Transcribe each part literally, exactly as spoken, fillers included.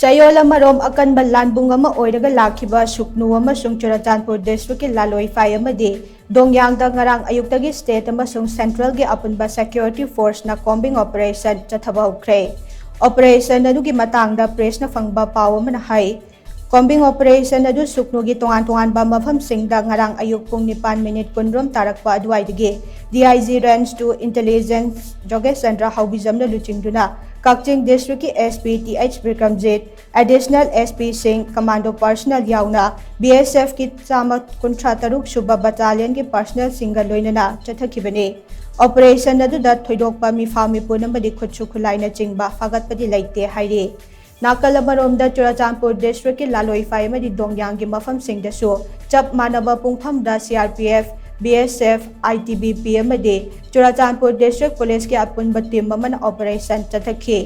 ꯆꯌꯣꯜ ꯑꯃꯔꯣꯝ ꯑꯀꯟꯕ ꯂꯥꯟꯕꯨꯡ ꯑꯃ ꯑꯣꯏꯔꯒ ꯂꯥꯛꯈꯤꯕ ꯁꯨꯛꯅꯨ ꯑꯃꯁꯨꯡ ꯆꯨꯔꯆꯥꯟꯄꯨꯔ ꯗꯤꯁꯇ꯭ꯔꯤꯛꯀꯤ ꯂꯥꯂꯣꯏꯐꯥꯏ ꯑꯃꯗꯤ ꯗꯣꯡꯌꯥꯡꯗ ꯉꯔꯥꯡ ꯑꯌꯨꯛꯇꯒꯤ ꯁ꯭ꯇꯦꯠ ꯑꯃꯁꯨꯡ ꯁꯦꯟꯇ꯭ꯔꯦꯜꯒꯤ ꯑꯄꯨꯟꯕ ꯁꯦꯀ꯭ꯌꯨꯔꯤꯇꯤ ꯐꯣꯔꯁꯅ ꯀꯣꯝꯕꯤꯡ ꯑꯣꯄꯔꯦꯁꯟ ꯆꯠꯊꯕ ꯍꯧꯈ꯭ꯔꯦ꯫ ꯑꯣꯄꯔꯦꯁꯟ ꯑꯗꯨꯒꯤ ꯃꯇꯥꯡꯗ ꯄ꯭ꯔꯦꯁꯅ ꯐꯪꯕ ꯄꯥꯎ ꯑꯃꯅ ꯍꯥꯏ, ꯀꯣꯝꯕꯤꯡ ꯑꯣꯄꯔꯦꯁꯟ ꯑꯗꯨ ꯁꯨꯛꯅꯨꯒꯤ ꯇꯣꯉꯥꯟ ꯇꯣꯉꯥꯟꯕ ꯃꯐꯝꯁꯤꯡꯗ ꯉꯔꯥꯡ ꯑꯌꯨꯛ ꯄꯨꯡ ꯅꯤꯄꯥꯟ ꯃꯤꯅꯤꯠ ꯀꯨꯟꯔꯣꯝ ꯇꯥꯔꯛꯄ ꯑꯗꯨꯋꯥꯏꯗꯒꯤ D I G range two intelligence ꯖꯣꯒꯦꯁ ꯆꯟꯗ꯭ꯔ ꯍꯥꯎꯕꯤꯖꯝꯅ ꯂꯨꯆꯤꯡꯗꯨꯅ ꯀꯛꯆꯤꯡ ꯗꯤꯁꯇ꯭ꯔꯤꯛꯀꯤ S P T H Bikramjit, additional S ꯄꯤꯁꯤꯡ, ꯀꯃꯥꯟꯗꯣ ꯄꯔꯁꯅꯦꯜ ꯌꯥꯎꯅ ꯕꯤ ꯑꯦꯁ ꯑꯦꯐꯀꯤ ꯆꯥꯝꯃ ꯀꯨꯟꯊ꯭ꯔꯥ ꯇꯔꯨꯛ ꯁꯨꯕ ꯕꯇꯥꯂꯤꯌꯟꯒꯤ ꯄꯔꯁꯅꯦꯜꯁꯤꯡꯒ ꯂꯣꯏꯅꯅ ꯆꯠꯊꯈꯤꯕꯅꯤ꯫ ꯑꯣꯄꯔꯦꯁꯟ ꯑꯗꯨꯗ ꯊꯣꯏꯗꯣꯛꯄ ꯃꯤꯐꯥ ꯃꯤꯄꯨꯟ ꯑꯃꯗꯤ ꯈꯨꯠꯁꯨ ꯈꯨꯠꯂꯥꯏꯅꯆꯤꯡꯕ ꯐꯥꯒꯠꯄꯗꯤ ꯂꯩꯇꯦ ꯍꯥꯏꯔꯤ꯫ ꯅꯥꯀꯜ ꯑꯃꯔꯣꯝꯗ ꯆꯨꯔꯆꯥꯟꯄꯨꯔ ꯗꯤꯁꯇ꯭ꯔꯤꯛꯀꯤ ꯂꯥꯂꯣꯏꯐꯥꯏ ꯑꯃꯗꯤ ꯗꯣꯡꯌꯥꯡꯒꯤ ꯃꯐꯝꯁꯤꯡꯗꯁꯨ ꯆꯞ ꯃꯥꯟꯅꯕ ꯄꯨꯡꯐꯝꯗ C R P F, B S F, I T B P ꯑꯃꯗꯤ ꯆꯨꯔꯆꯥꯟꯄꯨꯔ ꯗꯤꯁꯇ꯭ꯔꯤꯛ ꯄꯨꯂꯤꯁꯀꯤ ꯑꯄꯨꯟꯕ ꯇꯤꯝ ꯑꯃꯅ ꯑꯣꯄꯔꯦꯁꯟ ꯆꯠꯊꯈꯤ꯫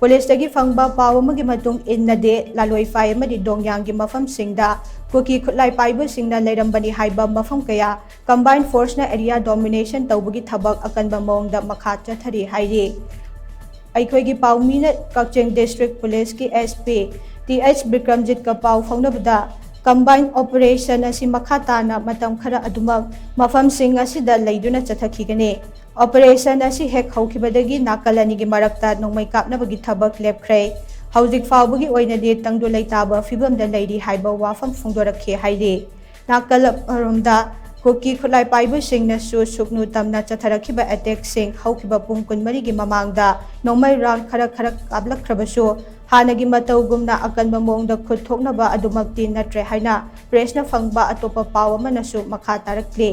ꯄꯨꯂꯤꯁꯇꯒꯤ ꯐꯪꯕ ꯄꯥꯎ ꯑꯃꯒꯤ ꯃꯇꯨꯡ ꯏꯟꯅꯗꯤ, ꯂꯥꯂꯣꯏꯐꯥꯏ ꯑꯃꯗꯤ ꯗꯣꯡꯌꯥꯡꯒꯤ ꯃꯐꯝꯁꯤꯡꯗ ꯀꯨꯀꯤ ꯈꯨꯠꯂꯥꯏ ꯄꯥꯏꯕꯁꯤꯡꯅ ꯂꯩꯔꯝꯕꯅꯤ ꯍꯥꯏꯕ ꯃꯐꯝ ꯀꯌꯥ ꯀꯝꯕꯥꯏꯟ ꯐꯣꯔꯁꯅ ꯑꯦꯔꯤꯌꯥ ꯗꯣꯃꯤꯅꯦꯁꯟ ꯇꯧꯕꯒꯤ ꯊꯕꯛ ꯑꯀꯟꯕ ꯃꯑꯣꯡꯗ ꯃꯈꯥ ꯆꯠꯊꯔꯤ ꯍꯥꯏꯔꯤ꯫ ꯑꯩꯈꯣꯏꯒꯤ ꯄꯥꯎꯃꯤꯅ ꯀꯛꯆꯤꯡ ꯗꯤꯁꯇ꯭ꯔꯤꯛ ꯄꯨꯂꯤꯁꯀꯤ ꯑꯦꯁ ꯄꯤ ꯇꯤ ꯑꯩꯆ ꯕꯤꯀ꯭ꯔꯝꯖꯤꯠꯀ ꯄꯥꯎ ꯐꯥꯎꯅꯕꯗ, ꯀꯝꯕꯥꯏꯟ ꯑꯣꯄꯔꯦꯁꯟ ꯑꯁꯤ ꯃꯈꯥ ꯇꯥꯅ ꯃꯇꯝ ꯈꯔ ꯑꯗꯨꯃꯛ ꯃꯐꯝꯁꯤꯡ ꯑꯁꯤꯗ ꯂꯩꯗꯨꯅ ꯆꯠꯊꯈꯤꯒꯅꯤ꯫ ꯑꯣꯄꯔꯦꯁꯟ ꯑꯁꯤ ꯍꯦꯛ ꯍꯧꯈꯤꯕꯗꯒꯤ ꯅꯥꯀꯜ ꯑꯅꯤꯒꯤ ꯃꯔꯛꯇ ꯅꯣꯡꯃꯩ ꯀꯥꯞꯅꯕꯒꯤ ꯊꯕꯛ ꯂꯦꯞꯈ꯭ꯔꯦ꯫ ꯍꯧꯖꯤꯛ ꯐꯥꯎꯕꯒꯤ ꯑꯣꯏꯅꯗꯤ ꯇꯪꯗꯨ ꯂꯩꯇꯥꯕ ꯐꯤꯕꯝꯗ ꯂꯩꯔꯤ ꯍꯥꯏꯕ ꯋꯥꯐꯝ ꯐꯣꯡꯗꯣꯔꯛꯈꯤ ꯍꯥꯏꯔꯤ꯫ ꯅꯥꯀꯜ ꯑꯃꯔꯣꯝꯗ ꯀꯨꯀꯤ ꯈꯨꯠꯂꯥꯏ ꯄꯥꯏꯕꯁꯤꯡꯅꯁꯨ ꯁꯨꯛꯅꯨ ꯇꯝꯅ ꯆꯠꯊꯔꯛꯈꯤꯕ ꯑꯦꯇꯦꯛꯁꯤꯡ ꯍꯧꯈꯤꯕ ꯄꯨꯡ ꯀꯨꯟꯃꯔꯤꯒꯤ ꯃꯃꯥꯡꯗ ꯅꯣꯡꯃꯩ ꯔꯥꯎꯟ ꯈꯔ ꯈꯔ ꯀꯥꯞꯂꯛꯈ꯭ꯔꯕꯁꯨ, ꯍꯥꯟꯅꯒꯤ ꯃꯇꯧꯒꯨꯝꯅ ꯑꯀꯟꯕ ꯃꯑꯣꯡꯗ ꯈꯨꯠ ꯊꯣꯛꯅꯕ ꯑꯗꯨꯃꯛꯇꯤ ꯅꯠꯇ꯭ꯔꯦ ꯍꯥꯏꯅ ꯄ꯭ꯔꯦꯁꯅ ꯐꯪꯕ ꯑꯇꯣꯞꯄ ꯄꯥꯎ ꯑꯃꯅꯁꯨ ꯃꯈꯥ ꯇꯥꯔꯛꯂꯤ꯫